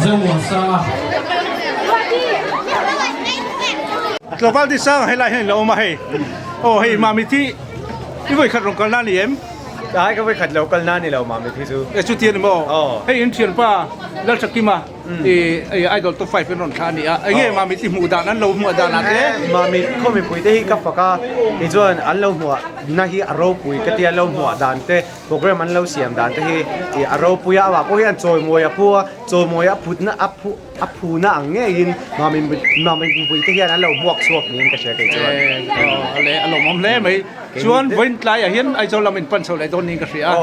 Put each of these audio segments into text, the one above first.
Zomuansanga. Tlangval ti sang helai hian ilo awm a hei aw hei Mami thi i vawi khat rawn kalna a ni em? Ai ka vawi khat lo kalna a ni lo Mami thi chu. E chuti a ni maw? Hei in thianpa Lalthakima i Idol top 5 in rawn thla a ni a enge Mami thi hmuh dan an lo hmuah dan ah te? Mami khaw mipui te hi ka fak a tichuan an lo hmuah na hi a ropui ka tia lo hmuah dan te program an lo siam dan te hi ih a ropui a amah pawh hian chawimawi a phu a chawimawi a phutna a phu a phuna ang ngeiin mami mami mipui te hian an lo hmuak chhuak niin ka hria kei chuan. Aw le a lawmawm hle mai chuan vawiin tlaiah hian Aizawl lam in pan chho leh dawn niin ka hria a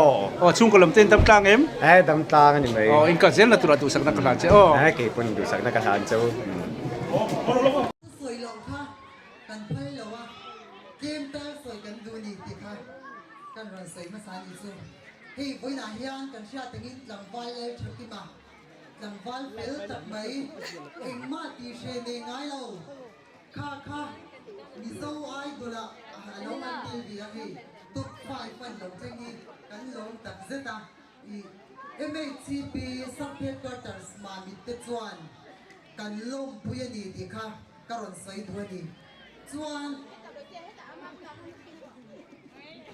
aw chhungkaw lam te in dam tlang em? Eh dam tlang a ni mai. Aw in kal zel na turah duhsakna ka hlan che aw. Eh kei pawn duhsakna ka hlan che u. Sawi loh kha kan phal lo a, tlem tal sawi kan duh ni tih kha kan rawn sawi hmasa a nih chu. Hei vawiinah hian kan hriat angin tlangval lal tha kima, tlangval fel tak mai, engmah tih hreh nei ngai lo kha kha Mizo Idol ah a lo han tel ve a hei top 5 an lo thleng hi kan lawm tak zet a, ih MHCP Sub Headquarters Mamit te chuan Kan lawmpui a ni tih kha ka rawn sawi duh a ni. Chuan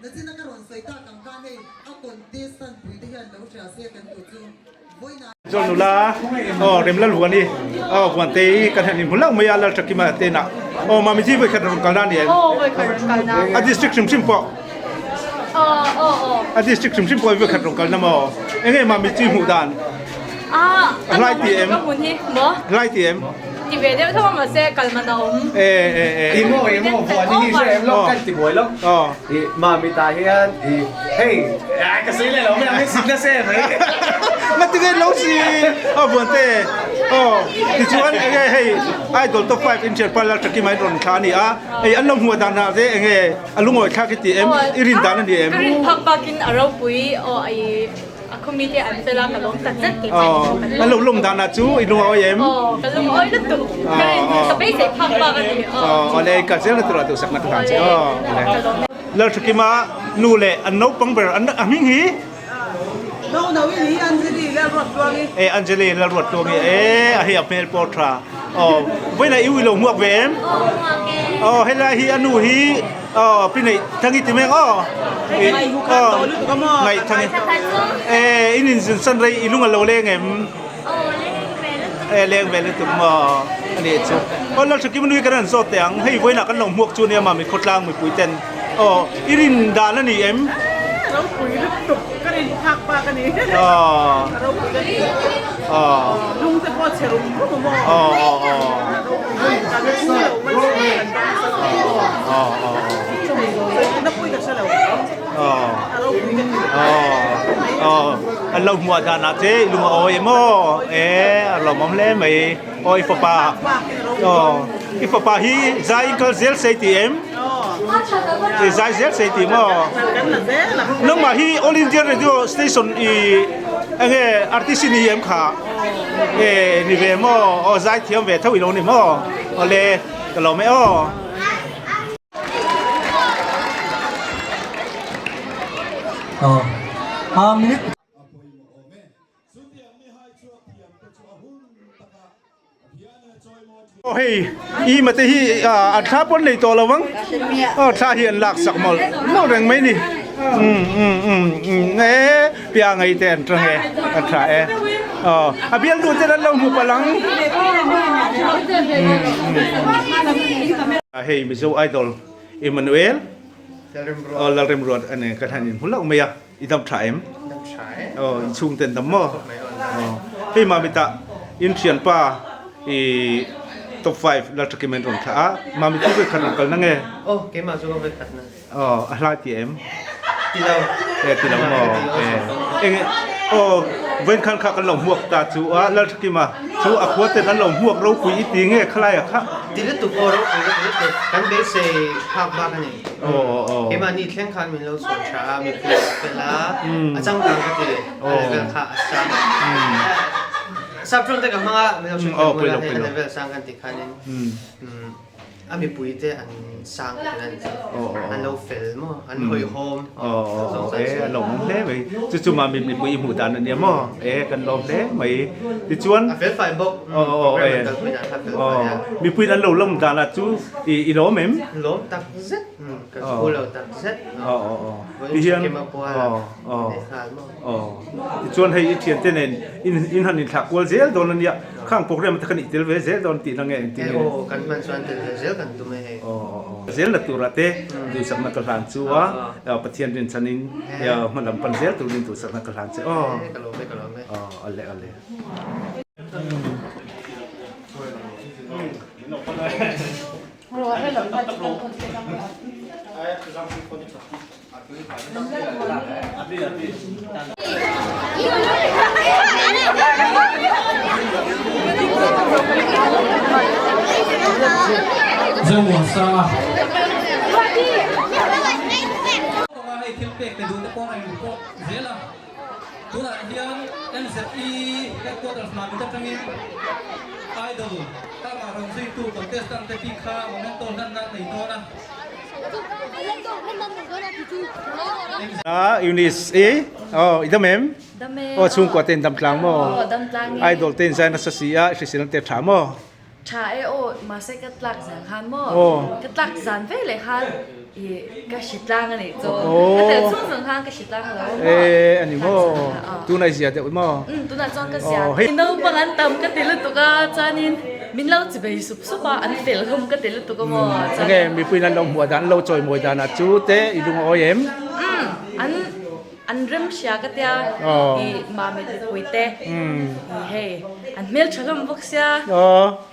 nachina ka rawn sawi tak ang khan hei a contestant pui te hian lo hria se kan duh chu vawiinah. Chuan nula aw Remlal Huani aw Huantei kan han inhmu hlauh mai a Lalthakima te inah aw Mami ji vawikhat rawn kalna a ni em? Aw vawikhat rawn kalna. A district hrim hrim pawh. Aw aw aw. A district hrim hrim pawh vawikhat rawn kalna maw? Enge Mami ji hmuh dan? A Hlai ti em? Ka hmun hi maw? Hlai ti em? Ti ve deuh tho a mahse kal man a awm. E e e. I maw i maw huan hi hre em lo kan ti buai lo. I mami ta hian i hei ka sawi leh lo mai ang sin nasa em mai. Ngati nge lo si a buan te. Aw tichuan enge hei idol top 5 in thian pa lal thakim a in rawn thla a ni a. Hei an lo hmuh dan ah te enge a lungawi thlak i ti em? I rin dan a ni em? Ka rin phak bakin a ropui aw i A khawmi te an fel a, ka lawm tak zet kei mai ni. An lo lawm dan ah chu i lung a awi em? Aw, ka lung a awi lutuk. Ka rin, ka beisei phak bak a ni. Aw, awle ka zel na turah duhsakna ka hlan che. Aw, awle. Lalthakima nu leh an naupang ber an a hming hi? No no i ni Anjali Lalruattluangi. E Anjali Lalruattluangi e a hei a hmel pawh tha. Aw, vawiinah i ui lo hmuak ve em? Aw, hmuak e. Aw, helai hi a nu hi Aw pi neih thangi ti mek aw. Aw ngaih thangi. E in in zin san rei i lung a lo leng em? Aw leng ve lutuk. E leng ve lutuk maw ani chu. Aw lal thakim nui kan han zawt teh ang hei vawiinah kan lo hmuak chu nia mami khawtlang mipui ten. Aw i rin dan a ni em? Ropui lutuk ka rin phak bak a ni. Aw. Ropui ka ti. Aw. Lung te pawh chhe rum rum a maw? Aw aw aw. Ropui kan phu lo mai kan dang sa Aw aw. Na pui ka hre lo. Aw. A ropui ka ti. Aw. Aw. An lo hmuah dan ah che i lung a awi em aw? E a lawmawm hle mai. Aw i fapa. Aw. I fapa hi zai in kal zel sei ti em? I zai zel sei ti maw? Nangmah hi All India Radio Station i enge artist i ni em kha? E ni ve maw? Aw zai thiam ve tho i lo ni maw? Awle ka lawm e aw. Aw a minute Aw hei i mate hi an thla pawn nei tawh lo vang aw thla hi an lak sak mawlh mawlh reng mai ni um um um um e piangai te an tang e an tha e aw a bialnu ten an lo hmu palh ang hei Mizo Idol Emmanuel aw Lalremruat ani kan han inhmu hlauh mai a. I dam tha em? Dam tha e. Aw, in chhung ten dam maw? Aw, hei Mamit ah in thianpa i top 5 Lalthakim an rawn thlah a, Mamit chu vawikhat rawn kal na nge? Aw, keimah chu ka vawikhat na. Aw, a hlai ti em? Ti lo. E, ti lo maw? E, eng aw, vawinkhan kha kan lo hmuak ta chu a, Lalthakima chu a khua ten an lo hmuak ropui i ti nge khalai ah kha? Ti lutuk aw, ropui ka ti lutuk, kan beisei phak bak a ni. Keimahni thleng khan min lo chhuah tha a, mipui a fel a, a changkang ka ti, a level kha a sang. Sap tawng te ka hmang a, min lo hriat thiam hmel a, hei a level sang kan tih khanin. A mipui te an sang thin a ni chu. An lo fel maw? An hawihhawm. Aw e a lawmawm hle mai. Chu chu mah mipui i hmuh dan a nia maw? E kan lawm hle mai. Tichuan. A fel fai bawk. Program an kalpui dan kha a fel fai a. Mipui an lo lawm dan ah chu i lawm em? Lawm tak zet. Kan phu lo tak zet. Tihian tichuan hei i thiante nen in han inthlah kual zel dawn a nia. Khang program te khan i tel ve zel dawn tihna nge engtin nge? Aw kan hman chuan tel ve zel kan tum e hei. Zel na turah te duhsakna ka hlan chu a, Pathian rinchhanin hmalam pan zel turin duhsakna ka hlan che aw. Ka lawm e ka lawm e. Aw ale ale. Zomuansanga. Kawnga hei thil pek pe duhte pawh a inreport zel a. Tunah hian MZE headquarters Mamit atangin Idol tlangah rawn zuitu contestant te bik kha memento hlanna an nei dawn a. A Eunice i aw i dam em? Dam e. Aw chhungkua te in dam tlang maw? Aw dam tlang e. Idol te in zai nasa si a i hrisel te tha maw? Tha e aw, mahse ka tlak zan khan maw? Ka tlak zan ve leh khan i ka hri tlang a nih chu. Ka tel chhung chhung khan ka hri tlang lo maw? E a ni maw? Tunah i zia deuh maw? Um tunah chuan ka zia. Naupang an tam ka ti lutuk a, chuanin min lo chi bei sup sup a, an fel hlawm ka ti lutuk a maw? Enge mipuiin an lo hmuah dan, an lo chawimawi danah chu te i lung a awi em? Um an An rem hria ka tia i mami mipui te i hei an hmel tha hlawm bawk sia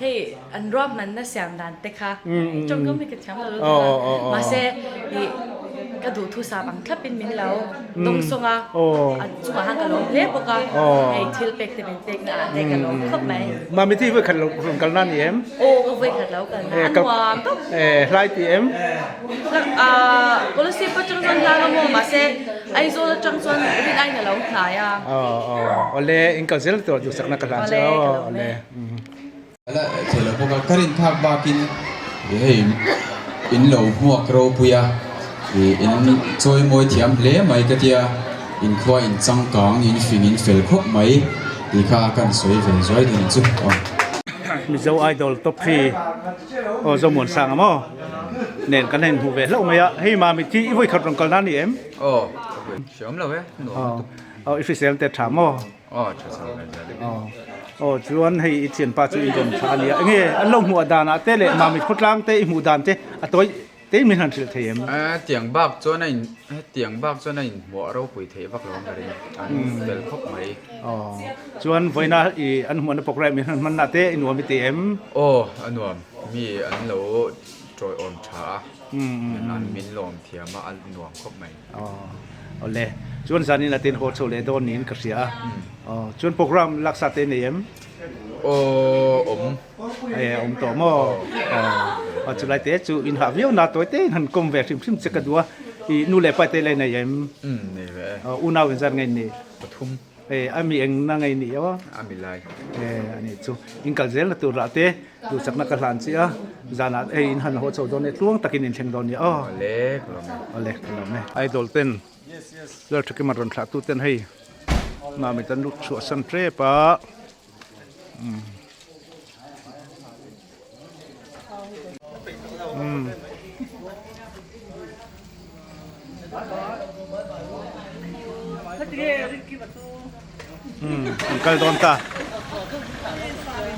hei an ruahmanna siam dan te kha tawngkam hi ka thiam lo lutuk a mahse i ka duhthu sam ang thlap in min lo dawng sawng a a chungah khan ka lawm hle bawk a hei thil pek te min pek na ah te ka lawm khawp mai. Mami te hi vawikhat lo rawn kal na ni em? Aw ka vawikhat lo kal na a nuam tawp. Hlai ti em? Kolasib atang chuan hlang a maw mahse Aizawl atang chuan rin aiin a lo hnai a. Aw awle in kal zel tur duhsakna ka hlan che aw awle. La thei lo bawk a, ka rin phak bakin hei in lo hmuak ropui a, in chawi mawi thiam hle mai ka tia, in khua in changkang in fing in fel khawp mai tih kha kan sawi ve zuai dawn chu aw. Mizo Idol top 3 aw Zomuansanga maw nen kan han hmuh ve hlauh mai a, hei Mami thi i vawikhat rawn kal na ni em? Aw hriam lo e, nuam lutuk. Aw i hrisel te tha maw? Aw tha chho ve zel. Aw aw chuan hei i thianpa chu i rawn thlah a nia, enge an lo hmuh danah te leh Mami khawtlang te i hmuh dan te a tawi Tei min han hrilh thei em? Hetiang bak chuan a in hetiang bak chuan a inhmuah ropui theih vak lo ang ka ring. An fel khawp mai. Aw. Chuan vawiina i an hmuahna program in han hmanna te i nuam i ti em? Aw, a nuam. Mi an lo tawiawm tha a, an min lawm thiam a, a nuam khawp mai. Aw. Awle. Chuan zanin a ten haw chho leh dawn niin ka hria a. Aw. Chuan program laksa te i nei em? Aw, awm. E awm tawh maw aw chulai te chu in hah viau na tawi te in han kawm ve hrim hrim che ka duh a i nu leh pa te lai nei em nei ve e unau in zat ngei ni pathum e ami eng na ngei ni aw ami lai e ani chu in kal zel na tur lah te duhsakna ka hlan chi a zanah hei in han haw chho dawn e tluang takin in thleng dawn ni aw awle ka lawm e awle ka lawm e idol ten Lalthakiman rawn thlah tu ten hei Mami tan lut chhuah san tep a. An kal dawn ta.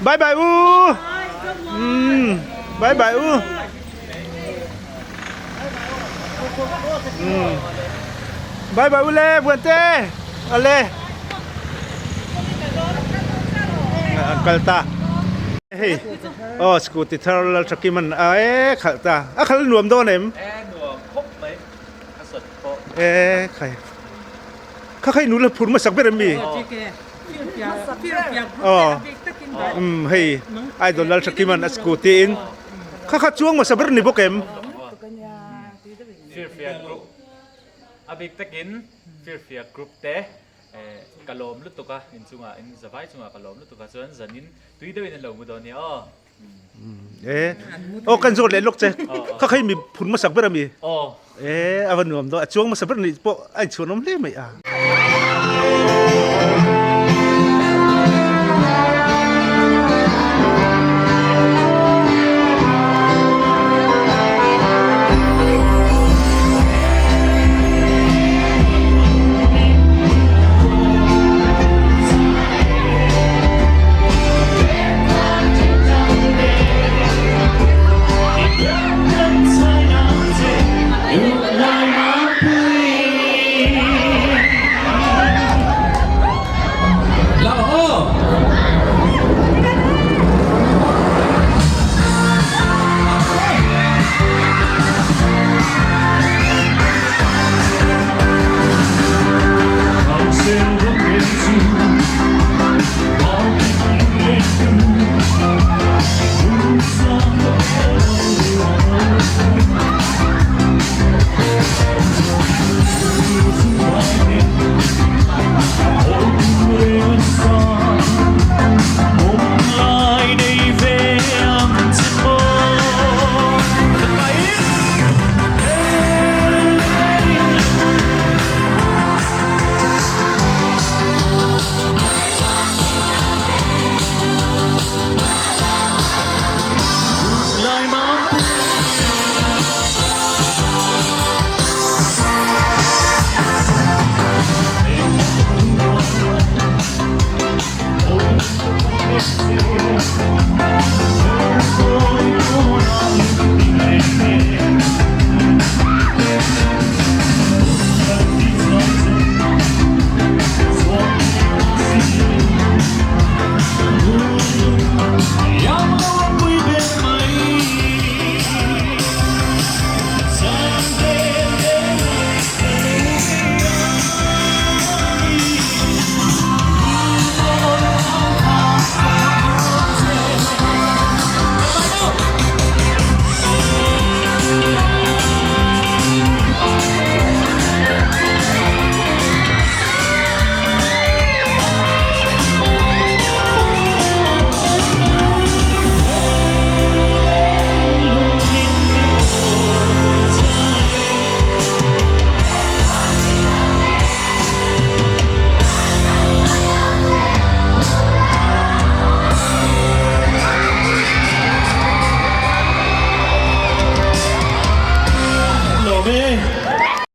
Bye bye u. Bye bye u. Bye bye u le buante. Ale. An kal ta. Hei. Oh scooty thar lal thakim an a e khalh ta. A khal nuam dawn em? E nuam khawp mai. A sawt pawh. E khai. Kha khai nu la phur hmasak ber em mi? Aw. Um hei idol lal thakim an a scooty in kha kha chuang hmasa ber ni bawk em? Firfiak group a bik takin Firfiak group te ka lawm lutuk a inchungah in zavai chungah ka lawm lutuk a chuan zanin tui deuhin an lo mu dawn nia aw. E aw kan zawt leh lawk che. Kha kha i mi phun hmasak ber a mi? E a va nuam dawn a chuang hmasa ber nih pawh a inchhuanawm hle mai a.